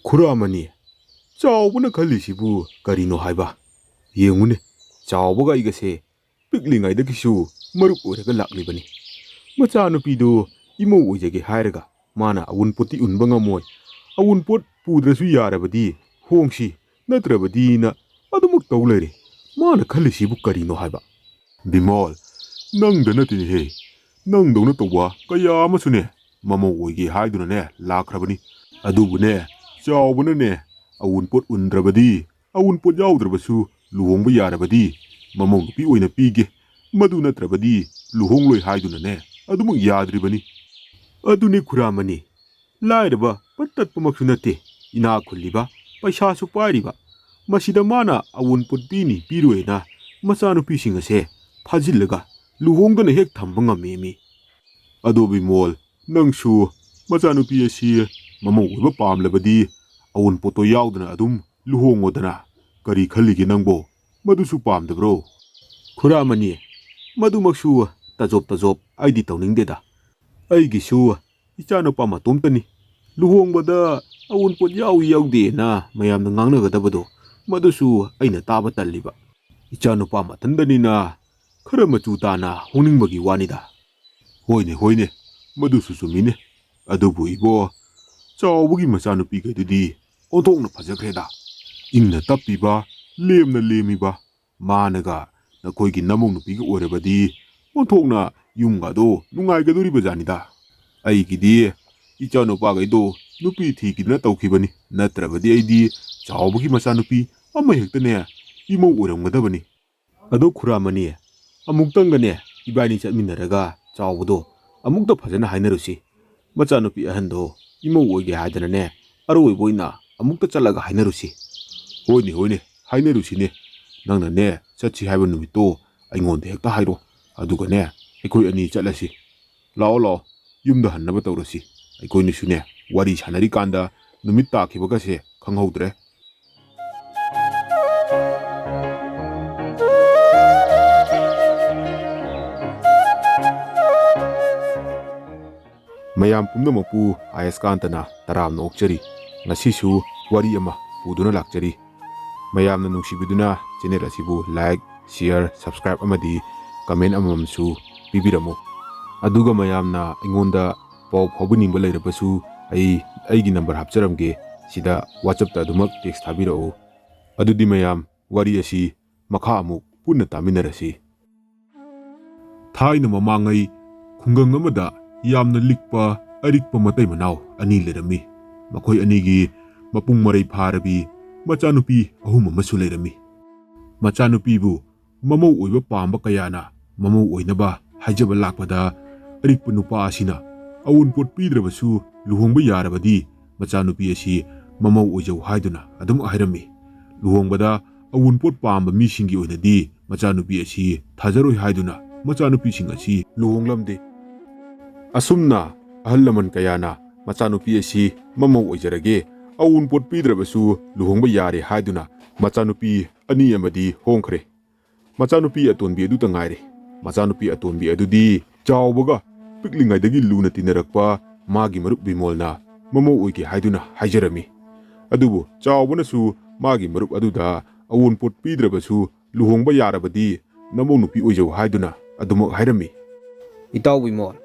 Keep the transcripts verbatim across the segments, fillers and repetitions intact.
ꯈꯨꯔꯥꯃꯅꯤ, ꯆꯥꯎꯕꯅ ꯈꯜꯂꯤꯁꯤꯕꯨ ꯀꯔꯤꯅꯣ ꯍꯥꯏꯕ? ꯌꯦꯡꯉꯨꯅꯦ, ꯆꯥꯎꯕꯒ ꯑꯩꯒꯁꯦ ꯄꯤꯛꯂꯤꯉꯩꯗꯒꯤꯁꯨ ꯃꯔꯨꯞ ꯑꯣꯏꯔꯒ ꯂꯥꯛꯂꯤꯕꯅꯤ꯫ ꯃꯆꯥꯅꯨꯄꯤꯗꯨ ꯏꯃꯧ ꯑꯣꯏꯖꯒꯦ ꯍꯥꯏꯔꯒ ꯃꯥꯅ ꯑꯋꯨꯟꯄꯣꯠꯇꯤ ꯎꯟꯕ ꯉꯝꯃꯣꯏ꯫ ꯑꯋꯨꯟꯄꯣꯠ ꯄꯨꯗ꯭ꯔꯁꯨ ꯌꯥꯔꯕꯗꯤ ꯍꯣꯡꯁꯤ, ꯅꯠꯇ꯭ꯔꯕꯗꯤꯅ ꯑꯗꯨꯃꯛ ꯇꯧ ꯂꯩꯔꯦ꯫ ꯃꯥꯅ ꯈꯜꯂꯤꯁꯤꯕꯨ ꯀꯔꯤꯅꯣ ꯍꯥꯏꯕ? ꯕꯤꯃꯣꯜ, ꯅꯪꯗ ꯅꯠꯇꯦꯅꯦꯍꯦ, ꯅꯪꯗꯧꯅ ꯇꯧꯕ ꯀꯌꯥ ꯑꯃꯁꯨꯅꯦ ꯃꯃꯧ ꯑꯣꯏꯒꯦ ꯍꯥꯏꯗꯨꯅꯅꯦ ꯂꯥꯛꯈ꯭ꯔꯕꯅꯤ꯫ ꯑꯗꯨꯕꯨꯅꯦ, ꯆꯥꯎꯕꯅꯅꯦ ꯑꯋꯨꯟꯄꯣꯠ ꯎꯟꯗ꯭ꯔꯕꯗꯤ, ꯑꯋꯨꯟꯄꯣꯠ ꯌꯥꯎꯗ꯭ꯔꯕꯁꯨ ꯂꯨꯍꯣꯡꯕ ꯌꯥꯔꯕꯗꯤ ꯃꯃꯧ ꯅꯨꯄꯤ ꯑꯣꯏꯅ ꯄꯤꯒꯦ, ꯃꯗꯨ ꯅꯠꯇ꯭ꯔꯕꯗꯤ ꯂꯨꯍꯣꯡꯂꯣꯏ ꯍꯥꯏꯗꯨꯅꯅꯦ ꯑꯗꯨꯃꯛ ꯌꯥꯗ꯭ꯔꯤꯕꯅꯤ꯫ ꯑꯗꯨꯅꯤ ꯈꯨꯔꯥꯃꯅꯤ, ꯂꯥꯏꯔꯕ ꯄꯠ ꯇꯠꯄꯃꯛꯁꯨ ꯅꯠꯇꯦ, ꯏꯅꯥꯛ ꯈꯨꯜꯂꯤꯕ, ꯄꯩꯁꯥꯁꯨ ꯄꯥꯏꯔꯤꯕ꯫ ꯃꯁꯤꯗ ꯃꯥꯅ ꯑꯋꯨꯟꯄꯣꯠ ꯄꯤꯅꯤ ꯄꯤꯔꯣꯏꯅ ꯃꯆꯥꯅꯨꯄꯤꯁꯤꯡ ꯑꯁꯦ ꯐꯥꯖꯤꯜꯂꯒ ꯂꯨꯍꯣꯡꯗꯅ ꯍꯦꯛ ꯊꯝꯕ ꯉꯝꯃꯦꯃꯤ꯫ ꯑꯗꯣ ꯕꯤꯃꯣꯜ, ꯅꯪꯁꯨ ꯃꯆꯥꯅꯨꯄꯤ ꯑꯁꯤ ꯃꯃꯧ ꯑꯣꯏꯕ ꯄꯥꯝꯂꯕꯗꯤ ꯑꯋꯨꯟꯄꯣꯠꯇꯣ ꯌꯥꯎꯗꯅ ꯑꯗꯨꯝ ꯂꯨꯍꯣꯡꯉꯣꯗꯅ꯫ ꯀꯔꯤ ꯈꯜꯂꯤꯒꯦ ꯅꯪꯕꯣ? ꯃꯗꯨꯁꯨ ꯄꯥꯝꯗꯕ꯭ꯔꯣ? ꯈꯨꯔꯥꯃꯅꯤ, ꯃꯗꯨꯃꯛꯁꯨ ꯇꯖꯣꯞ ꯇꯖꯣꯞ ꯑꯩꯗꯤ ꯇꯧꯅꯤꯡꯗꯦꯗ꯫ ꯑꯩꯒꯤꯁꯨ ꯏꯆꯥꯅꯨꯄꯥ ꯃꯇꯣꯝꯇꯅꯤ꯫ ꯂꯨꯍꯣꯡꯕꯗ ꯑꯋꯨꯟꯄꯣꯠ ꯌꯥꯎꯏ ꯌꯥꯎꯗꯦꯅ ꯃꯌꯥꯝꯅ ꯉꯥꯡꯅꯒꯗꯕꯗꯣ, ꯃꯗꯨꯁꯨ ꯑꯩꯅ ꯇꯥꯕ ꯇꯜꯂꯤꯕ꯫ ꯏꯆꯥꯅꯨꯄꯥ ꯃꯊꯟꯗꯅꯤꯅ ꯈꯔ ꯃꯆꯨ ꯇꯥꯅ ꯍꯣꯡꯅꯤꯡꯕꯒꯤ ꯋꯥꯅꯤꯗ꯫ ꯍꯣꯏꯅꯦ, ꯍꯣꯏꯅꯦ, ꯃꯗꯨꯁꯨ ꯆꯨꯝꯃꯤꯅꯦ꯫ ꯑꯗꯨꯕꯨ ꯏꯕꯣ, ꯆꯥꯎꯕꯒꯤ ꯃꯆꯥꯅꯨꯄꯤꯈꯩꯗꯨꯗꯤ ꯑꯣꯟꯊꯣꯛꯅ ꯐꯖꯈ꯭ꯔꯦꯗ꯫ ꯏꯪꯅ ꯇꯞꯄꯤꯕ, ꯂꯦꯝꯅ ꯂꯦꯝꯃꯤꯕ, ꯃꯥꯅꯒ ꯅꯈꯣꯏꯒꯤ ꯅꯃꯧ ꯅꯨꯄꯤꯒ ꯑꯣꯏꯔꯕꯗꯤ ꯑꯣꯟꯊꯣꯛꯅ ꯌꯨꯝꯒꯗꯣ ꯅꯨꯡꯉꯥꯏꯒꯗꯣꯔꯤꯕ ꯖꯥꯠꯅꯤꯗ꯫ ꯑꯩꯒꯤꯗꯤ ꯏꯆꯥꯅꯨꯄꯥꯈꯩꯗꯣ ꯅꯨꯄꯤ ꯊꯤꯈꯤꯗꯅ ꯇꯧꯈꯤꯕꯅꯤ, ꯅꯠꯇ꯭ꯔꯕꯗꯤ ꯑꯩꯗꯤ ꯆꯥꯎꯕꯒꯤ ꯃꯆꯥꯅꯨꯄꯤ ꯑꯃ ꯍꯦꯛꯇꯅꯦ ꯏꯃꯧ ꯑꯣꯏꯔꯝꯒꯗꯕꯅꯤ꯫ ꯑꯗꯣ ꯈꯨꯔꯥꯃꯅꯤ, ꯑꯃꯨꯛꯇꯪꯒꯅꯦ ꯏꯕꯥꯅꯤ ꯆꯠꯃꯤꯟꯅꯔꯒ ꯆꯥꯎꯕꯗꯣ ꯑꯃꯨꯛꯇ ꯐꯖꯅ ꯍꯥꯏꯅꯔꯨꯁꯤ꯫ ꯃꯆꯥꯅꯨꯄꯤ ꯑꯍꯟꯗꯣ ꯏꯃꯧ ꯑꯣꯏꯒꯦ ꯍꯥꯏꯗꯅꯅꯦ ꯑꯔꯣꯏꯕ ꯑꯣꯏꯅ ꯑꯃꯨꯛꯇ ꯆꯠꯂꯒ ꯍꯥꯏꯅꯔꯨꯁꯤ꯫ ꯍꯣꯏꯅꯦ, ꯍꯣꯏꯅꯦ, ꯍꯥꯏꯅꯔꯨꯁꯤꯅꯦ꯫ ꯅꯪꯅꯅꯦ ꯆꯠꯁꯤ ꯍꯥꯏꯕ ꯅꯨꯃꯤꯠꯇꯣ ꯑꯩꯉꯣꯟꯗ ꯍꯦꯛꯇ ꯍꯥꯏꯔꯣ, ꯑꯗꯨꯒꯅꯦ ꯑꯩꯈꯣꯏ ꯑꯅꯤ ꯆꯠꯂꯁꯤ꯫ ꯂꯥꯛꯑꯣ, ꯂꯥꯛꯑꯣ, ꯌꯨꯝꯗ ꯍꯟꯅꯕ ꯇꯧꯔꯁꯤ꯫ ꯑꯩꯈꯣꯏꯅꯤꯁꯨꯅꯦ ꯋꯥꯔꯤ ꯁꯥꯟꯅꯔꯤꯀꯥꯟꯗ ꯅꯨꯃꯤꯠ ꯇꯥꯈꯤꯕꯒꯁꯦ ꯈꯪꯍꯧꯗ꯭ꯔꯦ꯫ ꯃꯌꯥꯝ ꯄꯨꯝꯅꯃꯛꯄꯨ ꯑꯌꯁꯀꯥꯟꯇꯅ ꯇꯔꯥꯝꯅ ꯑꯣꯛꯆꯔꯤ꯫ ꯉꯁꯤꯁꯨ ꯋꯥꯔꯤ ꯑꯃ ꯄꯨꯗꯨꯅ ꯂꯥꯛꯆꯔꯤ꯫ ꯃꯌꯥꯝꯅ ꯅꯨꯡꯁꯤꯕꯤꯗꯨꯅ ꯆꯦꯅꯦꯜ ꯑꯁꯤꯕꯨ ꯂꯥꯏꯛ, ꯁꯤꯌꯔ, ꯁꯕꯁꯀ꯭ꯔꯥꯏꯕ ꯑꯃꯗꯤ ꯀꯃꯦꯟ ꯑꯃꯃꯝꯁꯨ ꯄꯤꯕꯤꯔꯝꯃꯨ꯫ ꯑꯗꯨꯒ ꯃꯌꯥꯝꯅ ꯑꯩꯉꯣꯟꯗ ꯄꯥꯎ ꯐꯥꯎꯕꯤꯅꯤꯡꯕ ꯂꯩꯔꯕꯁꯨ ꯑꯩ ꯑꯩꯒꯤ ꯅꯝꯕꯔ ꯍꯥꯞꯆꯔꯝꯒꯦ, ꯁꯤꯗ ꯋꯥꯆꯞꯇ ꯑꯗꯨꯃꯛ ꯇꯦꯛꯁ ꯊꯥꯕꯤꯔꯛꯎ꯫ ꯑꯗꯨꯗꯤ ꯃꯌꯥꯝ, ꯋꯥꯔꯤ ꯑꯁꯤ ꯃꯈꯥ ꯑꯃꯨꯛ ꯄꯨꯟꯅ ꯇꯥꯃꯤꯟꯅꯔꯁꯤ꯫ ꯊꯥꯏꯅ ꯃꯃꯥꯡꯉꯩ ꯈꯨꯡꯒꯪ ꯑꯃꯗ ꯌꯥꯝꯅ ꯂꯤꯛꯄ ꯑꯔꯤꯛꯄ ꯃꯇꯩ ꯃꯅꯥꯎ ꯑꯅꯤ ꯂꯩꯔꯝꯃꯤ꯫ ꯃꯈꯣꯏ ꯑꯅꯤꯒꯤ ꯃꯄꯨꯡ ꯃꯔꯩ ꯐꯥꯔꯕꯤ ꯃꯆꯥꯅꯨꯄꯤ ꯑꯍꯨꯝ ꯑꯃꯁꯨ ꯂꯩꯔꯝꯃꯤ꯫ ꯃꯆꯥꯅꯨꯄꯤꯕꯨ ꯃꯃꯧ ꯑꯣꯏꯕ ꯄꯥꯝꯕ ꯀꯌꯥꯅ ꯃꯃꯧ ꯑꯣꯏꯅꯕ ꯍꯥꯏꯖꯕ ꯂꯥꯛꯄꯗ, ꯑꯔꯤꯛꯄ ꯅꯨꯄꯥ ꯑꯁꯤꯅ ꯑꯋꯨꯟꯄꯣꯠ ꯄꯤꯗ꯭ꯔꯕꯁꯨ ꯂꯨꯍꯣꯡꯕ ꯌꯥꯔꯕꯗꯤ ꯃꯆꯥꯅꯨꯄꯤ ꯑꯁꯤ ꯃꯃꯧ ꯑꯣꯏꯖꯧ ꯍꯥꯏꯗꯨꯅ ꯑꯗꯨꯝ ꯍꯥꯏꯔꯝꯃꯤ꯫ ꯂꯨꯍꯣꯡꯕꯗ ꯑꯋꯨꯟꯄꯣꯠ ꯄꯥꯝꯕ ꯃꯤꯁꯤꯡꯒꯤ ꯑꯣꯏꯅꯗꯤ ꯃꯆꯥꯅꯨꯄꯤ ꯑꯁꯤ ꯊꯥꯖꯔꯣꯏ ꯍꯥꯏꯗꯨꯅ ꯃꯆꯥꯅꯨꯄꯤꯁꯤꯡ ꯑꯁꯤ ꯂꯨꯍꯣꯡꯂꯝꯗꯦ꯫ ꯑꯁꯨꯝꯅ ꯑꯍꯜ ꯂꯃꯟ ꯀꯌꯥꯅ ꯃꯆꯥꯅꯨꯄꯤ ꯑꯁꯤ ꯃꯃꯧ ꯑꯣꯏꯖꯔꯒꯦ, ꯑꯋꯨꯟꯄꯣꯠ ꯄꯤꯗ꯭ꯔꯕꯁꯨ ꯂꯨꯍꯣꯡꯕ ꯌꯥꯔꯦ ꯍꯥꯏꯗꯨꯅ ꯃꯆꯥꯅꯨꯄꯤ ꯑꯅꯤ ꯑꯃꯗꯤ ꯍꯣꯡꯈ꯭ꯔꯦ꯫ ꯃꯆꯥꯅꯨꯄꯤ ꯑꯇꯣꯟꯕꯤ ꯑꯗꯨꯇ ꯉꯥꯏꯔꯦ꯫ ꯃꯆꯥꯅꯨꯄꯤ ꯑꯇꯣꯟꯕꯤ ꯑꯗꯨꯗꯤ ꯆꯥꯎꯕꯒ ꯄꯤꯛꯂꯤꯉꯩꯗꯒꯤ ꯂꯨꯅ ꯇꯤꯟꯅꯔꯛꯄ ꯃꯥꯒꯤ ꯃꯔꯨꯞ ꯕꯤꯃꯣꯜꯅ ꯃꯃꯧ ꯑꯣꯏꯒꯦ ꯍꯥꯏꯗꯨꯅ ꯍꯥꯏꯖꯔꯝꯃꯤ꯫ ꯑꯗꯨꯕꯨ ꯆꯥꯎꯕꯅꯁꯨ ꯃꯥꯒꯤ ꯃꯔꯨꯞ ꯑꯗꯨꯗ ꯑꯋꯨꯟꯄꯣꯠ ꯄꯤꯗ꯭ꯔꯕꯁꯨ ꯂꯨꯍꯣꯡꯕ ꯌꯥꯔꯕꯗꯤ ꯅꯃꯧ ꯅꯨꯄꯤ ꯑꯣꯏꯖꯧ ꯍꯥꯏꯗꯨꯅ ꯑꯗꯨꯃꯛ ꯍꯥꯏꯔꯝꯃꯤ꯫ ꯏꯇꯥꯎ ꯕꯤꯃꯣꯜ,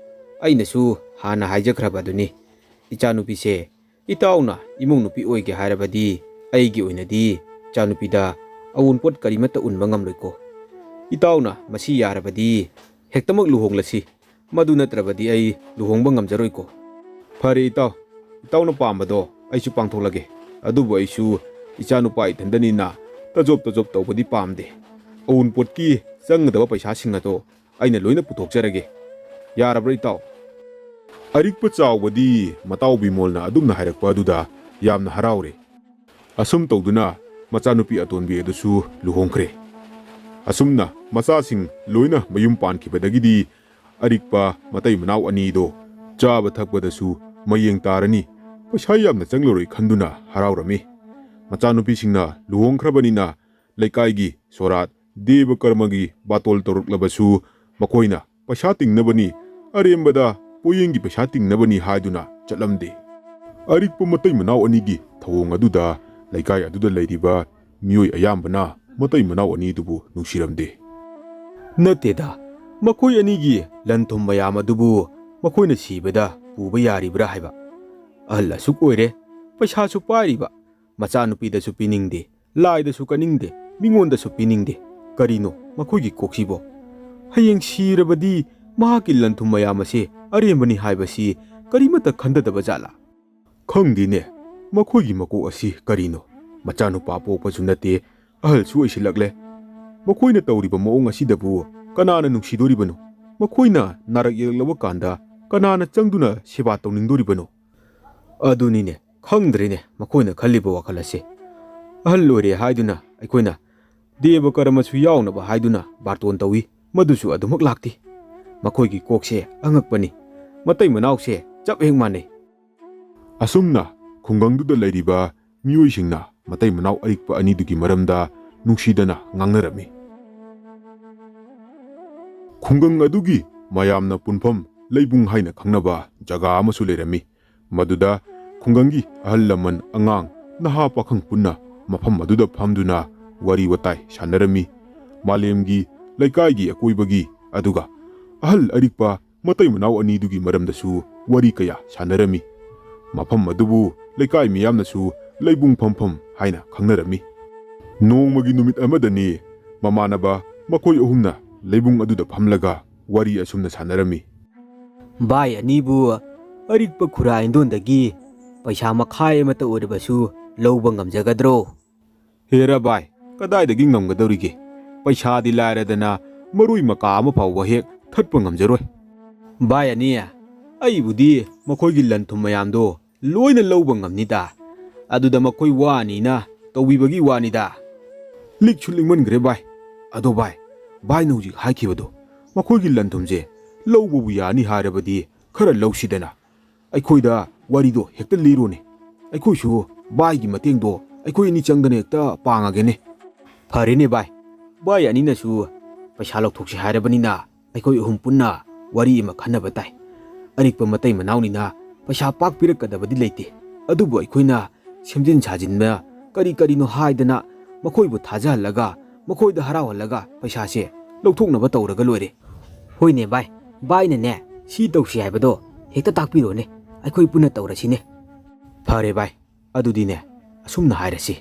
ꯑꯩꯅꯁꯨ ꯍꯥꯟꯅ ꯍꯥꯏꯖꯈ꯭ꯔꯕ ꯑꯗꯨꯅꯤ, ꯏꯆꯥꯅꯨꯄꯤꯁꯦ ꯏꯇꯥꯎꯅ ꯏꯃꯧ ꯅꯨꯄꯤ ꯑꯣꯏꯒꯦ ꯍꯥꯏꯔꯕꯗꯤ ꯑꯩꯒꯤ ꯑꯣꯏꯅꯗꯤ ꯏꯆꯥꯅꯨꯄꯤꯗ ꯑꯋꯨꯟꯄꯣꯠ ꯀꯔꯤꯃꯠꯇ ꯎꯟꯕ ꯉꯝꯂꯣꯏꯀꯣ꯫ ꯏꯇꯥꯎꯅ ꯃꯁꯤ ꯌꯥꯔꯕꯗꯤ ꯍꯦꯛꯇꯃꯛ ꯂꯨꯍꯣꯡꯂꯁꯤ, ꯃꯗꯨ ꯅꯠꯇ꯭ꯔꯕꯗꯤ ꯑꯩ ꯂꯨꯍꯣꯡꯕ ꯉꯝꯖꯔꯣꯏꯀꯣ꯫ ꯐꯔꯦ ꯏꯇꯥꯎ, ꯏꯇꯥꯎꯅ ꯄꯥꯝꯕꯗꯣ ꯑꯩꯁꯨ ꯄꯥꯡꯊꯣꯛꯂꯒꯦ꯫ ꯑꯗꯨꯕꯨ ꯑꯩꯁꯨ ꯏꯆꯥꯅꯨꯄꯥ ꯏꯊꯟꯗꯅꯤꯅ ꯇꯖꯣꯞ ꯇꯖꯣꯞ ꯇꯧꯕꯗꯤ ꯄꯥꯝꯗꯦ꯫ ꯑꯋꯨꯟꯄꯣꯠꯀꯤ ꯆꯪꯒꯗꯕ ꯄꯩꯁꯥꯁꯤꯡ ꯑꯗꯣ ꯑꯩꯅ ꯂꯣꯏꯅ ꯄꯨꯊꯣꯛꯆꯔꯒꯦ꯫ ꯌꯥꯔꯕ꯭ꯔꯥ ꯏꯇꯥꯎ? ꯑꯔꯤꯛꯄ ꯆꯥꯎꯕꯗꯤ ꯃꯇꯥꯎ ꯕꯤꯃꯣꯜꯅ ꯑꯗꯨꯝꯅ ꯍꯥꯏꯔꯛꯄ ꯑꯗꯨꯗ ꯌꯥꯝꯅ ꯍꯔꯥꯎꯔꯦ꯫ ꯑꯁꯨꯝ ꯇꯧꯗꯨꯅ ꯃꯆꯥꯅꯨꯄꯤ ꯑꯇꯣꯟꯕꯤ ꯑꯗꯨꯁꯨ ꯂꯨꯍꯣꯡꯈ꯭ꯔꯦ꯫ ꯑꯁꯨꯝꯅ ꯃꯆꯥꯁꯤꯡ ꯂꯣꯏꯅ ꯃꯌꯨꯝ ꯄꯥꯟꯈꯤꯕꯗꯒꯤꯗꯤ ꯑꯔꯤꯛꯄ ꯃꯇꯩ ꯃꯅꯥꯎ ꯑꯅꯤꯗꯣ ꯆꯥꯕ ꯊꯛꯄꯗꯁꯨ ꯃꯌꯦꯡ ꯇꯥꯔꯅꯤ, ꯄꯩꯁꯥ ꯌꯥꯝꯅ ꯆꯪꯂꯔꯣꯏ ꯈꯟꯗꯨꯅ ꯍꯔꯥꯎꯔꯝꯃꯤ꯫ ꯃꯆꯥꯅꯨꯄꯤꯁꯤꯡꯅ ꯂꯨꯍꯣꯡꯈ꯭ꯔꯕꯅꯤꯅ ꯂꯩꯀꯥꯏꯒꯤ ꯁꯣꯔꯥꯠ, ꯗꯦꯕ ꯀꯔꯃꯒꯤ ꯕꯥꯇꯣꯜ ꯇꯧꯔꯛꯂꯕꯁꯨ ꯃꯈꯣꯏꯅ ꯄꯩꯁꯥ ꯇꯤꯡꯅꯕꯅꯤ, ꯑꯔꯦꯝꯕꯗ ꯄꯣꯌꯦꯡꯒꯤ ꯄꯩꯁꯥ ꯇꯤꯡꯅꯕꯅꯤ ꯍꯥꯏꯗꯨꯅ ꯆꯠꯂꯝꯗꯦ꯫ ꯑꯔꯤꯛꯄ ꯃꯇꯩ ꯃꯅꯥꯎ ꯑꯅꯤꯒꯤ ꯊꯧꯑꯣꯡ ꯑꯗꯨꯗ ꯂꯩꯀꯥꯏ ꯑꯗꯨꯗ ꯂꯩꯔꯤꯕ ꯃꯤꯑꯣꯏ ꯑꯌꯥꯝꯕꯅ ꯃꯇꯩ ꯃꯅꯥꯎ ꯑꯅꯤꯗꯨꯕꯨ ꯅꯨꯡꯁꯤꯔꯝꯗꯦ꯫ ꯅꯠꯇꯦꯗ, ꯃꯈꯣꯏ ꯑꯅꯤꯒꯤ ꯂꯟ ꯊꯨꯝ ꯃꯌꯥꯝ ꯑꯗꯨꯕꯨ ꯃꯈꯣꯏꯅ ꯁꯤꯕꯗ ꯄꯨꯕ ꯌꯥꯔꯤꯕ꯭ꯔꯥ ꯍꯥꯏꯕ꯫ ꯑꯍꯜ ꯑꯁꯨꯛ ꯑꯣꯏꯔꯦ, ꯄꯩꯁꯥꯁꯨ ꯄꯥꯏꯔꯤꯕ, ꯃꯆꯥꯅꯨꯄꯤꯗꯁꯨ ꯄꯤꯅꯤꯡꯗꯦ, ꯂꯥꯏꯗꯁꯨ ꯀꯠꯅꯤꯡꯗꯦ, ꯃꯤꯉꯣꯟꯗꯁꯨ ꯄꯤꯅꯤꯡꯗꯦ꯫ ꯀꯔꯤꯅꯣ ꯃꯈꯣꯏꯒꯤ ꯀꯣꯛꯁꯤꯕꯣ? ꯍꯌꯦꯡ ꯁꯤꯔꯕꯗꯤ ꯃꯍꯥꯛꯀꯤ ꯂꯟ ꯊꯨꯝ ꯃꯌꯥꯝ ꯑꯁꯤ ꯑꯔꯦꯝꯕꯅꯤ ꯍꯥꯏꯕꯁꯤ ꯀꯔꯤꯃꯠꯇ ꯈꯟꯗꯗꯕ ꯖꯥꯠꯂꯥ? ꯈꯪꯗꯦꯅꯦ, ꯃꯈꯣꯏꯒꯤ ꯃꯀꯣꯛ ꯑꯁꯤ ꯀꯔꯤꯅꯣ? ꯃꯆꯥꯅꯨꯄꯥ ꯄꯣꯛꯄꯁꯨ ꯅꯠꯇꯦ, ꯑꯍꯜꯁꯨ ꯑꯣꯏꯁꯤꯜꯂꯛꯂꯦ꯫ ꯃꯈꯣꯏꯅ ꯇꯧꯔꯤꯕ ꯃꯑꯣꯡ ꯑꯁꯤꯗꯕꯨ ꯀꯅꯥꯅ ꯅꯨꯡꯁꯤꯗꯣꯔꯤꯕꯅꯣ? ꯃꯈꯣꯏꯅ ꯅꯥꯔꯛ ꯌꯦꯛꯂꯛꯂꯕ ꯀꯥꯟꯗ ꯀꯅꯥꯅ ꯆꯪꯗꯨꯅ ꯁꯦꯕꯥ ꯇꯧꯅꯤꯡꯗꯣꯔꯤꯕꯅꯣ? ꯑꯗꯨꯅꯤꯅꯦ, ꯈꯪꯗ꯭ꯔꯦꯅꯦ ꯃꯈꯣꯏꯅ ꯈꯜꯂꯤꯕ ꯋꯥꯈꯜ ꯑꯁꯦ꯫ ꯑꯍꯜ ꯑꯣꯏꯔꯦ ꯍꯥꯏꯗꯨꯅ ꯑꯩꯈꯣꯏꯅ ꯗꯦꯕ ꯀꯔꯃꯁꯨ ꯌꯥꯎꯅꯕ ꯍꯥꯏꯗꯨꯅ ꯕꯥꯔꯇꯣꯟ ꯇꯧꯏ, ꯃꯗꯨꯁꯨ ꯑꯗꯨꯃꯛ ꯂꯥꯛꯇꯦ꯫ ꯃꯈꯣꯏꯒꯤ ꯀꯣꯛꯁꯦ ꯑꯉꯛꯄꯅꯤ꯫ ꯃꯇꯩ ꯃꯅꯥꯎꯁꯦ ꯆꯞ ꯍꯦꯛ ꯃꯥꯟꯅꯩ꯫ ꯑꯁꯨꯝꯅ ꯈꯨꯡꯒꯪꯗꯨꯗ ꯂꯩꯔꯤꯕ ꯃꯤꯑꯣꯏꯁꯤꯡꯅ ꯃꯇꯩ ꯃꯅꯥꯎ ꯑꯔꯤꯛꯄ ꯑꯅꯤꯗꯨꯒꯤ ꯃꯔꯝꯗ ꯅꯨꯡꯁꯤꯗꯅ ꯉꯥꯡꯅꯔꯝꯃꯤ꯫ ꯈꯨꯡꯒꯪ ꯑꯗꯨꯒꯤ ꯃꯌꯥꯝꯅ ꯄꯨꯟꯐꯝ ꯂꯩꯕꯨꯡ ꯍꯥꯏꯅ ꯈꯪꯅꯕ ꯖꯒꯥ ꯑꯃꯁꯨ ꯂꯩꯔꯝꯃꯤ꯫ ꯃꯗꯨꯗ ꯈꯨꯡꯒꯪꯒꯤ ꯑꯍꯜ ꯂꯃꯟ, ꯑꯉꯥꯡ, ꯅꯍꯥ ꯄꯥꯈꯪ ꯄꯨꯟꯅ ꯃꯐꯝ ꯑꯗꯨꯗ ꯐꯝꯗꯨꯅ ꯋꯥꯔꯤ ꯋꯥꯇꯥꯏ ꯁꯥꯟꯅꯔꯝꯃꯤ꯫ ꯃꯥꯂꯦꯝꯒꯤ, ꯂꯩꯀꯥꯏꯒꯤ ꯑꯀꯣꯏꯕꯒꯤ, ꯑꯗꯨꯒ ꯑꯍꯜ ꯑꯔꯤꯛꯄ ꯃꯇꯩ ꯃꯅꯥꯎ ꯑꯅꯤꯗꯨꯒꯤ ꯃꯔꯝꯗꯁꯨ ꯋꯥꯔꯤ ꯀꯌꯥ ꯁꯥꯟꯅꯔꯝꯃꯤ꯫ ꯃꯐꯝ ꯑꯗꯨꯕꯨ ꯂꯩꯀꯥꯏ ꯃꯤꯌꯥꯝꯅꯁꯨ ꯂꯩꯕꯨꯡ ꯐꯝꯐꯝ ꯍꯥꯏꯅ ꯈꯪꯅꯔꯝꯃꯤ꯫ ꯅꯣꯡꯃꯒꯤ ꯅꯨꯃꯤꯠ ꯑꯃꯗꯅꯤ ꯃꯃꯥꯟꯅꯕ ꯃꯈꯣꯏ ꯑꯍꯨꯝꯅ ꯂꯩꯕꯨꯡ ꯑꯗꯨꯗ ꯐꯝꯂꯒ ꯋꯥꯔꯤ ꯑꯁꯨꯝꯅ ꯁꯥꯟꯅꯔꯝꯃꯤ꯫ ꯚꯥꯏ ꯑꯅꯤꯕꯨ ꯑꯔꯤꯛꯄ ꯈꯨꯔꯥ ꯏꯟꯗꯣꯟꯗꯒꯤ ꯄꯩꯁꯥ ꯃꯈꯥꯏ ꯑꯃꯇ ꯑꯣꯏꯔꯕꯁꯨ ꯂꯧꯕ ꯉꯝꯖꯒꯗ꯭ꯔꯣ? ꯍꯦꯔꯥ ꯚꯥꯏ, ꯀꯗꯥꯏꯗꯒꯤ ꯉꯝꯒꯗꯧꯔꯤꯒꯦ? ꯄꯩꯁꯥꯗꯤ ꯂꯥꯏꯔꯗꯅ ꯃꯔꯣꯏ ꯃꯀꯥ ꯑꯃ ꯐꯥꯎꯕ ꯍꯦꯛ ꯊꯠꯄ ꯉꯝꯖꯔꯣꯏ꯫ ꯚꯥꯏ ꯑꯅꯤ, ꯑꯩꯕꯨꯗꯤ ꯃꯈꯣꯏꯒꯤ ꯂꯟ ꯊꯨꯝ ꯃꯌꯥꯝꯗꯣ ꯂꯣꯏꯅ ꯂꯧꯕ ꯉꯝꯅꯤꯗ꯫ ꯑꯗꯨꯗ ꯃꯈꯣꯏ ꯋꯥꯅꯤꯅ ꯇꯧꯕꯤꯕꯒꯤ ꯋꯥꯅꯤꯗ꯫ ꯂꯤꯛꯁꯨ ꯂꯤꯛꯃꯟꯈ꯭ꯔꯦ ꯚꯥꯏ꯫ ꯑꯗꯣ ꯚꯥꯏ, ꯚꯥꯏꯅ ꯍꯧꯖꯤꯛ ꯍꯥꯏꯈꯤꯕꯗꯣ, ꯃꯈꯣꯏꯒꯤ ꯂꯟ ꯊꯨꯝꯁꯦ ꯂꯧꯕꯕꯨ ꯌꯥꯅꯤ ꯍꯥꯏꯔꯕꯗꯤ ꯈꯔ ꯂꯧꯁꯤꯗꯅ꯫ ꯑꯩꯈꯣꯏꯗ ꯋꯥꯔꯤꯗꯣ ꯍꯦꯛꯇ ꯂꯤꯔꯣꯅꯦ꯫ ꯑꯩꯈꯣꯏꯁꯨ ꯚꯥꯏꯒꯤ ꯃꯇꯦꯡꯗꯣ ꯑꯩꯈꯣꯏ ꯑꯅꯤ ꯆꯪꯗꯅ ꯍꯦꯛꯇ ꯄꯥꯡꯉꯒꯦꯅꯦ꯫ ꯐꯔꯦꯅꯦ ꯚꯥꯏ, ꯚꯥꯏ ꯑꯅꯤꯅꯁꯨ ꯄꯩꯁꯥ ꯂꯧꯊꯣꯛꯁꯤ ꯍꯥꯏꯔꯕꯅꯤꯅ ꯑꯩꯈꯣꯏ ꯑꯍꯨꯝ ꯄꯨꯟꯅ ꯋꯥꯔꯤ ꯑꯃ ꯈꯟꯅꯕ ꯇꯥꯏ꯫ ꯑꯔꯤꯛꯄ ꯃꯇꯩ ꯃꯅꯥꯎꯅꯤꯅ ꯄꯩꯁꯥ ꯄꯥꯛ ꯄꯤꯔꯛꯀꯗꯕꯗꯤ ꯂꯩꯇꯦ꯫ ꯑꯗꯨꯕꯨ ꯑꯩꯈꯣꯏꯅ ꯁꯦꯝꯖꯤꯟ ꯁꯥꯖꯤꯟꯕ ꯀꯔꯤ ꯀꯔꯤꯅꯣ ꯍꯥꯏꯗꯅ ꯃꯈꯣꯏꯕꯨ ꯊꯥꯖꯍꯜꯂꯒ, ꯃꯈꯣꯏꯗ ꯍꯔꯥꯎꯍꯜꯂꯒ ꯄꯩꯁꯥꯁꯦ ꯂꯧꯊꯣꯛꯅꯕ ꯇꯧꯔꯒ ꯂꯣꯏꯔꯦ꯫ ꯍꯣꯏꯅꯦ ꯚꯥꯏ, ꯚꯥꯏꯅꯅꯦ ꯁꯤ ꯇꯧꯁꯤ ꯍꯥꯏꯕꯗꯣ ꯍꯦꯛꯇ ꯇꯥꯛꯄꯤꯔꯣꯅꯦ, ꯑꯩꯈꯣꯏ ꯄꯨꯟꯅ ꯇꯧꯔꯁꯤꯅꯦ꯫ ꯐꯔꯦ ꯚꯥꯏ, ꯑꯗꯨꯗꯤꯅꯦ ꯑꯁꯨꯝꯅ ꯍꯥꯏꯔꯁꯤ,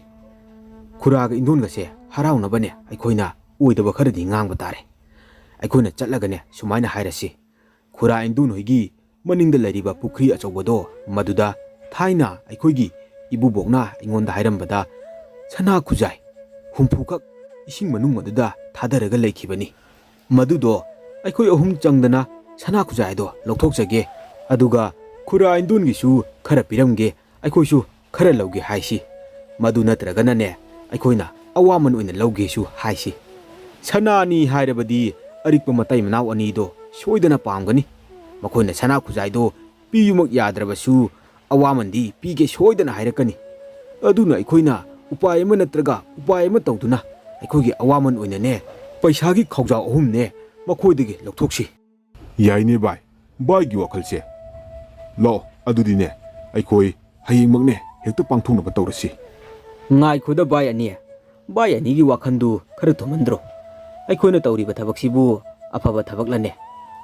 ꯈꯨꯔꯥꯒ ꯏꯟꯗꯣꯟꯒꯁꯦ ꯍꯔꯥꯎꯅꯕꯅꯦ ꯑꯩꯈꯣꯏꯅ ꯑꯣꯏꯗꯕ ꯈꯔꯗꯤ ꯉꯥꯡꯕ ꯇꯥꯔꯦ꯫ ꯑꯩꯈꯣꯏꯅ ꯆꯠꯂꯒꯅꯦ ꯁꯨꯃꯥꯏꯅ ꯍꯥꯏꯔꯁꯤ, ꯈꯨꯔꯥ ꯏꯟꯗꯣꯟ ꯍꯣꯏꯒꯤ ꯃꯅꯤꯡꯗ ꯂꯩꯔꯤꯕ ꯄꯨꯈ꯭ꯔꯤ ꯑꯆꯧꯕꯗꯣ, ꯃꯗꯨꯗ ꯊꯥꯏꯅ ꯑꯩꯈꯣꯏꯒꯤ ꯏꯕꯨꯕꯣꯛꯅ ꯑꯩꯉꯣꯟꯗ ꯍꯥꯏꯔꯝꯕꯗ ꯁꯅꯥ ꯈꯨꯖꯥꯏ ꯍꯨꯝꯐꯨꯈꯛ ꯏꯁꯤꯡ ꯃꯅꯨꯡ ꯑꯗꯨꯗ ꯊꯥꯗꯔꯒ ꯂꯩꯈꯤꯕꯅꯤ꯫ ꯃꯗꯨꯗꯣ ꯑꯩꯈꯣꯏ ꯑꯍꯨꯝ ꯆꯪꯗꯅ ꯁꯅꯥ ꯈꯨꯖꯥꯏꯗꯣ ꯂꯧꯊꯣꯛꯆꯒꯦ, ꯑꯗꯨꯒ ꯈꯨꯔꯥ ꯏꯟꯗꯣꯟꯒꯤꯁꯨ ꯈꯔ ꯄꯤꯔꯝꯒꯦ, ꯑꯩꯈꯣꯏꯁꯨ ꯈꯔ ꯂꯧꯒꯦ ꯍꯥꯏꯁꯤ꯫ ꯃꯗꯨ ꯅꯠꯇ꯭ꯔꯒꯅꯅꯦ ꯑꯩꯈꯣꯏꯅ ꯑꯋꯥꯃꯟ ꯑꯣꯏꯅ ꯂꯧꯒꯦꯁꯨ ꯍꯥꯏꯁꯤ꯫ ꯁꯅꯥꯅꯤ ꯍꯥꯏꯔꯕꯗꯤ ꯑꯔꯤꯛꯄ ꯃꯇꯩ ꯃꯅꯥꯎ ꯑꯅꯤꯗꯣ ꯁꯣꯏꯗꯅ ꯄꯥꯝꯒꯅꯤ꯫ ꯃꯈꯣꯏꯅ ꯁꯅꯥ ꯈꯨꯖꯥꯏꯗꯣ ꯄꯤꯌꯨꯃꯛ ꯌꯥꯗ꯭ꯔꯕꯁꯨ ꯑꯋꯥꯃꯟꯗꯤ ꯄꯤꯒꯦ ꯁꯣꯏꯗꯅ ꯍꯥꯏꯔꯛꯀꯅꯤ꯫ ꯑꯗꯨꯅ ꯑꯩꯈꯣꯏꯅ ꯎꯄꯥꯏ ꯑꯃ ꯅꯠꯇ꯭ꯔꯒ ꯎꯄꯥꯏ ꯑꯃ ꯇꯧꯗꯨꯅ ꯑꯩꯈꯣꯏꯒꯤ ꯑꯋꯥꯃꯟ ꯑꯣꯏꯅꯅꯦ ꯄꯩꯁꯥꯒꯤ ꯈꯥꯎꯖꯥꯎ ꯑꯍꯨꯝꯅꯦ ꯃꯈꯣꯏꯗꯒꯤ ꯂꯧꯊꯣꯛꯁꯤ꯫ ꯌꯥꯏꯅꯦ ꯚꯥꯏ, ꯚꯥꯏꯒꯤ ꯋꯥꯈꯜꯁꯦ꯫ ꯂꯥꯛꯑꯣ, ꯑꯗꯨꯗꯤꯅꯦ ꯑꯩꯈꯣꯏ ꯍꯌꯦꯡꯃꯛꯅꯦ ꯍꯦꯛꯇ ꯄꯥꯡꯊꯣꯛꯅꯕ ꯇꯧꯔꯁꯤ꯫ ꯉꯥꯏꯈꯣꯗ ꯚꯥꯏ ꯑꯅꯤ, ꯚꯥꯏ ꯑꯅꯤꯒꯤ ꯋꯥꯈꯜꯗꯨ ꯈꯔ ꯊꯨꯝꯍꯟꯗ꯭ꯔꯣ? ꯑꯩꯈꯣꯏꯅ ꯇꯧꯔꯤꯕ ꯊꯕꯛꯁꯤꯕꯨ ꯑꯐꯕ ꯊꯕꯛꯂꯅꯦ?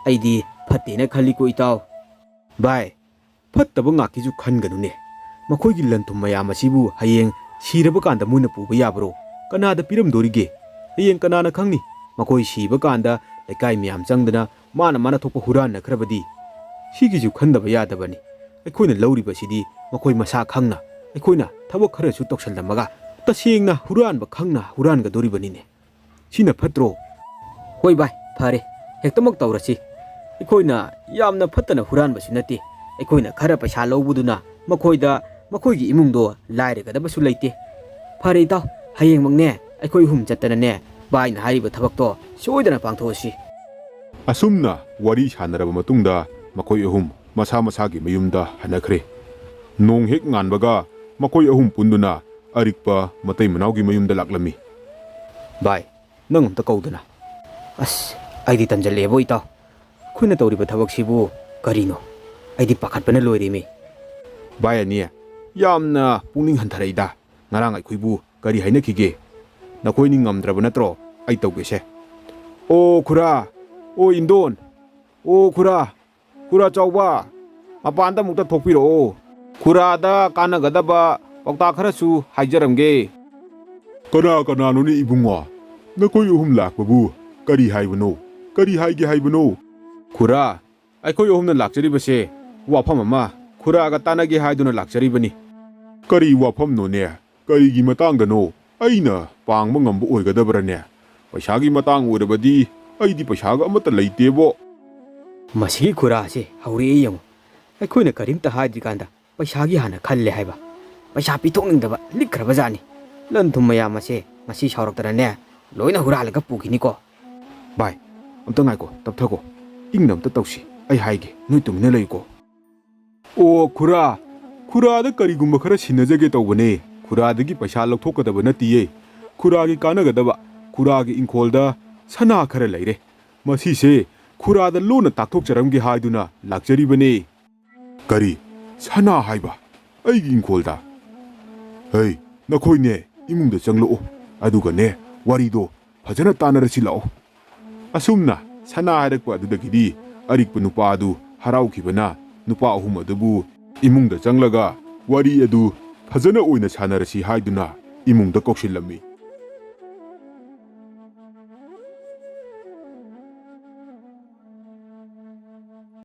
ꯑꯩꯗꯤ ꯐꯠꯇꯦꯅ ꯈꯜꯂꯤꯀꯣ ꯏꯇꯥꯎ꯫ ꯚꯥꯏ, ꯐꯠꯇꯕ ꯉꯥꯛꯀꯤꯁꯨ ꯈꯟꯒꯅꯨꯅꯦ꯫ ꯃꯈꯣꯏꯒꯤ ꯂꯟ ꯊꯨꯝ ꯃꯌꯥꯝ ꯑꯁꯤꯕꯨ ꯍꯌꯦꯡ ꯁꯤꯔꯕ ꯀꯥꯟꯗ ꯃꯣꯏꯅ ꯄꯨꯕ ꯌꯥꯕ꯭ꯔꯣ? ꯀꯅꯥꯗ ꯄꯤꯔꯝꯗꯣꯔꯤꯒꯦ? ꯍꯌꯦꯡ ꯀꯅꯥꯅ ꯈꯪꯅꯤ? ꯃꯈꯣꯏ ꯁꯤꯕ ꯀꯥꯟꯗ ꯂꯩꯀꯥꯏ ꯃꯌꯥꯝ ꯆꯪꯗꯅ ꯃꯥꯅ ꯃꯥꯅ ꯊꯣꯛꯄ ꯍꯨꯔꯥꯟꯅꯈ꯭ꯔꯕꯗꯤ? ꯁꯤꯒꯤꯁꯨ ꯈꯟꯗꯕ ꯌꯥꯗꯕꯅꯤ꯫ ꯑꯩꯈꯣꯏꯅ ꯂꯧꯔꯤꯕꯁꯤꯗꯤ ꯃꯈꯣꯏ ꯃꯁꯥ ꯈꯪꯅ ꯑꯩꯈꯣꯏꯅ ꯊꯕꯛ ꯈꯔꯁꯨ ꯇꯧꯁꯜꯂꯝꯃꯒ ꯇꯁꯦꯡꯅ ꯍꯨꯔꯥꯟꯕ ꯈꯪꯅ ꯍꯨꯔꯥꯟꯒꯗꯣꯔꯤꯕꯅꯤꯅꯦ꯫ ꯁꯤꯅ ꯐꯠꯇ꯭ꯔꯣ? ꯍꯣꯏ ꯚꯥꯏ, ꯐꯔꯦ, ꯍꯦꯛꯇꯃꯛ ꯇꯧꯔꯁꯤ꯫ ꯑꯩꯈꯣꯏꯅ ꯌꯥꯝꯅ ꯐꯠꯇꯅ ꯍꯨꯔꯥꯟꯕꯁꯨ ꯅꯠꯇꯦ꯫ ꯑꯩꯈꯣꯏꯅ ꯈꯔ ꯄꯩꯁꯥ ꯂꯧꯕꯗꯨꯅ ꯃꯈꯣꯏꯗ, ꯃꯈꯣꯏꯒꯤ ꯏꯃꯨꯡꯗꯣ ꯂꯥꯏꯔꯒꯗꯕꯁꯨ ꯂꯩꯇꯦ꯫ ꯐꯔꯦ ꯏꯇꯥꯎ, ꯍꯌꯦꯡꯃꯛꯅꯦ ꯑꯩꯈꯣꯏ ꯑꯍꯨꯝ ꯆꯠꯇꯅꯅꯦ ꯚꯥꯏꯅ ꯍꯥꯏꯔꯤꯕ ꯊꯕꯛꯇꯣ ꯁꯣꯏꯗꯅ ꯄꯥꯡꯊꯣꯛꯑꯁꯤ꯫ ꯑꯁꯨꯝꯅ ꯋꯥꯔꯤ ꯁꯥꯟꯅꯔꯕ ꯃꯇꯨꯡꯗ ꯃꯈꯣꯏ ꯑꯍꯨꯝ ꯃꯁꯥ ꯃꯁꯥꯒꯤ ꯃꯌꯨꯝꯗ ꯍꯟꯅꯈ꯭ꯔꯦ꯫ ꯅꯣꯡ ꯍꯦꯛ ꯉꯥꯟꯕꯒ ꯃꯈꯣꯏ ꯑꯍꯨꯝ ꯄꯨꯟꯗꯨꯅ ꯑꯔꯤꯛꯄ ꯃꯇꯩ ꯃꯅꯥꯎꯒꯤ ꯃꯌꯨꯝꯗ ꯂꯥꯛꯂꯝꯃꯤ꯫ ꯚꯥꯏ, ꯅꯪ ꯑꯝꯇ ꯀꯧꯗꯅ꯫ ꯑꯁ, ꯑꯩꯗꯤ ꯇꯟꯖꯜꯂꯛꯑꯦꯕꯣ ꯏꯇꯥꯎ꯫ ꯑꯩꯈꯣꯏꯅ ꯇꯧꯔꯤꯕ ꯊꯕꯛꯁꯤꯕꯨ ꯀꯔꯤꯅꯣ? ꯑꯩꯗꯤ ꯄꯥꯈꯠꯄꯅ ꯂꯣꯏꯔꯦꯃꯤ꯫ ꯚꯥꯏ ꯑꯅꯤ, ꯌꯥꯝꯅ ꯄꯨꯛꯅꯤꯡ ꯍꯟꯊꯔꯛꯏꯗ꯫ ꯉꯔꯥꯡ ꯑꯩꯈꯣꯏꯕꯨ ꯀꯔꯤ ꯍꯥꯏꯅꯈꯤꯒꯦ? ꯅꯈꯣꯏꯅꯤ ꯉꯝꯗ꯭ꯔꯕ ꯅꯠꯇ꯭ꯔꯣ? ꯑꯩ ꯇꯧꯒꯦꯁꯦ꯫ ꯑꯣ ꯈꯨꯔꯥ, ꯑꯣ ꯏꯟꯗꯣꯟ, ꯑꯣ ꯈꯨꯔꯥ, ꯈꯨꯔꯥ ꯆꯥꯎꯕ, ꯃꯄꯥꯟꯗ ꯑꯃꯨꯛꯇ ꯊꯣꯛꯄꯤꯔꯛꯑꯣ꯫ ꯈꯨꯔꯥꯗ ꯀꯥꯟꯅꯒꯗꯕ ꯄꯥꯎꯇꯥꯛ ꯈꯔꯁꯨ ꯍꯥꯏꯖꯔꯝꯒꯦ꯫ ꯀꯅꯥ ꯀꯅꯥꯅꯣꯅꯦ ꯏꯕꯨꯡꯉꯣ? ꯅꯈꯣꯏ ꯑꯍꯨꯝ ꯂꯥꯛꯄꯕꯨ ꯀꯔꯤ ꯍꯥꯏꯕꯅꯣ? ꯀꯔꯤ ꯍꯥꯏꯒꯦ ꯍꯥꯏꯕꯅꯣ? ꯈꯨꯔꯥ, ꯑꯩꯈꯣꯏ ꯑꯍꯨꯝꯅ ꯂꯥꯛꯆꯔꯤꯕꯁꯦ ꯋꯥꯐꯝ ꯑꯃ ꯈꯨꯔꯥꯒ ꯇꯥꯟꯅꯒꯦ ꯍꯥꯏꯗꯨꯅ ꯂꯥꯛꯆꯔꯤꯕꯅꯤ꯫ ꯀꯔꯤ ꯋꯥꯐꯝꯅꯣꯅꯦ? ꯀꯔꯤꯒꯤ ꯃꯇꯥꯡꯗꯅꯣ? ꯑꯩꯅ ꯄꯥꯡꯕ ꯉꯝꯕ ꯑꯣꯏꯒꯗꯕ꯭ꯔꯅꯦ? ꯄꯩꯁꯥꯒꯤ ꯃꯇꯥꯡ ꯑꯣꯏꯔꯕꯗꯤ ꯑꯩꯗꯤ ꯄꯩꯁꯥꯒ ꯑꯃꯠꯇ ꯂꯩꯇꯦꯕꯣ꯫ ꯃꯁꯤꯒꯤ ꯈꯨꯔꯥꯁꯦ ꯍꯧꯔꯛꯑꯦ ꯌꯦꯡꯉꯨ꯫ ꯑꯩꯈꯣꯏꯅ ꯀꯔꯤꯝꯇ ꯍꯥꯏꯗ꯭ꯔꯤꯀꯥꯟꯗ ꯄꯩꯁꯥꯒꯤ ꯍꯥꯟꯅ ꯈꯜꯂꯦ ꯍꯥꯏꯕ꯫ ꯄꯩꯁꯥ ꯄꯤꯊꯣꯛꯅꯤꯡꯗꯕ ꯂꯤꯛꯈ꯭ꯔꯕ ꯖꯥꯠꯅꯤ꯫ ꯂꯟ ꯊꯨꯝ ꯃꯌꯥꯝ ꯑꯁꯦ ꯉꯁꯤ ꯁꯥꯎꯔꯛꯇꯅꯅꯦ ꯂꯣꯏꯅ ꯍꯨꯔꯥꯜꯂꯒ ꯄꯨꯈꯤꯅꯤꯀꯣ꯫ ꯚꯥꯏ, ꯑꯝꯇ ꯉꯥꯏꯀꯣ, ꯇꯞꯊꯀꯣ꯫ ꯏꯪꯅ ꯑꯝꯇ ꯇꯧꯁꯤ꯫ ꯑꯩ ꯍꯥꯏꯒꯦ, ꯅꯣꯏ ꯇꯨꯃꯤꯟꯅ ꯂꯩꯌꯨꯀꯣ꯫ ꯑꯣ ꯈꯨꯔꯥ, ꯈꯨꯔꯥꯗ ꯀꯔꯤꯒꯨꯝꯕ ꯈꯔ ꯁꯤꯟꯅꯖꯒꯦ ꯇꯧꯕꯅꯦ꯫ ꯈꯨꯔꯥꯗꯒꯤ ꯄꯩꯁꯥ ꯂꯧꯊꯣꯛꯀꯗꯕ ꯅꯠꯇꯤꯌꯦ꯫ ꯈꯨꯔꯥꯒꯤ ꯀꯥꯟꯅꯒꯗꯕ, ꯈꯨꯔꯥꯒꯤ ꯏꯪꯈꯣꯜꯗ ꯁꯅꯥ ꯈꯔ ꯂꯩꯔꯦ꯫ ꯃꯁꯤꯁꯦ ꯈꯨꯔꯥꯗ ꯂꯣꯟꯅ ꯇꯥꯛꯊꯣꯛꯆꯔꯝꯒꯦ ꯍꯥꯏꯗꯨꯅ ꯂꯥꯛꯆꯔꯤꯕꯅꯦ꯫ ꯀꯔꯤ? ꯁꯅꯥ ꯍꯥꯏꯕ? ꯑꯩꯒꯤ ꯏꯪꯈꯣꯜꯗ? ꯍꯩ, ꯅꯈꯣꯏꯅꯦ ꯏꯃꯨꯡꯗ ꯆꯪꯂꯛꯑꯣ, ꯑꯗꯨꯒꯅꯦ ꯋꯥꯔꯤꯗꯣ ꯐꯖꯅ ꯇꯥꯟꯅꯔꯁꯤ ꯂꯥꯛꯑꯣ꯫ ꯑꯁꯨꯝꯅ ꯁꯅꯥ ꯍꯥꯏꯔꯛꯄ ꯑꯗꯨꯗꯒꯤꯗꯤ ꯑꯔꯤꯛꯄ ꯅꯨꯄꯥ ꯑꯗꯨ ꯍꯔꯥꯎꯈꯤꯕꯅ ꯅꯨꯄꯥ ꯑꯍꯨꯝ ꯑꯗꯨꯕꯨ ꯏꯃꯨꯡꯗ ꯆꯪꯂꯒ ꯋꯥꯔꯤ ꯑꯗꯨ ꯐꯖꯅ ꯑꯣꯏꯅ ꯁꯥꯟꯅꯔꯁꯤ ꯍꯥꯏꯗꯨꯅ ꯏꯃꯨꯡꯗ ꯀꯧꯁꯤꯜꯂꯝꯃꯤ꯫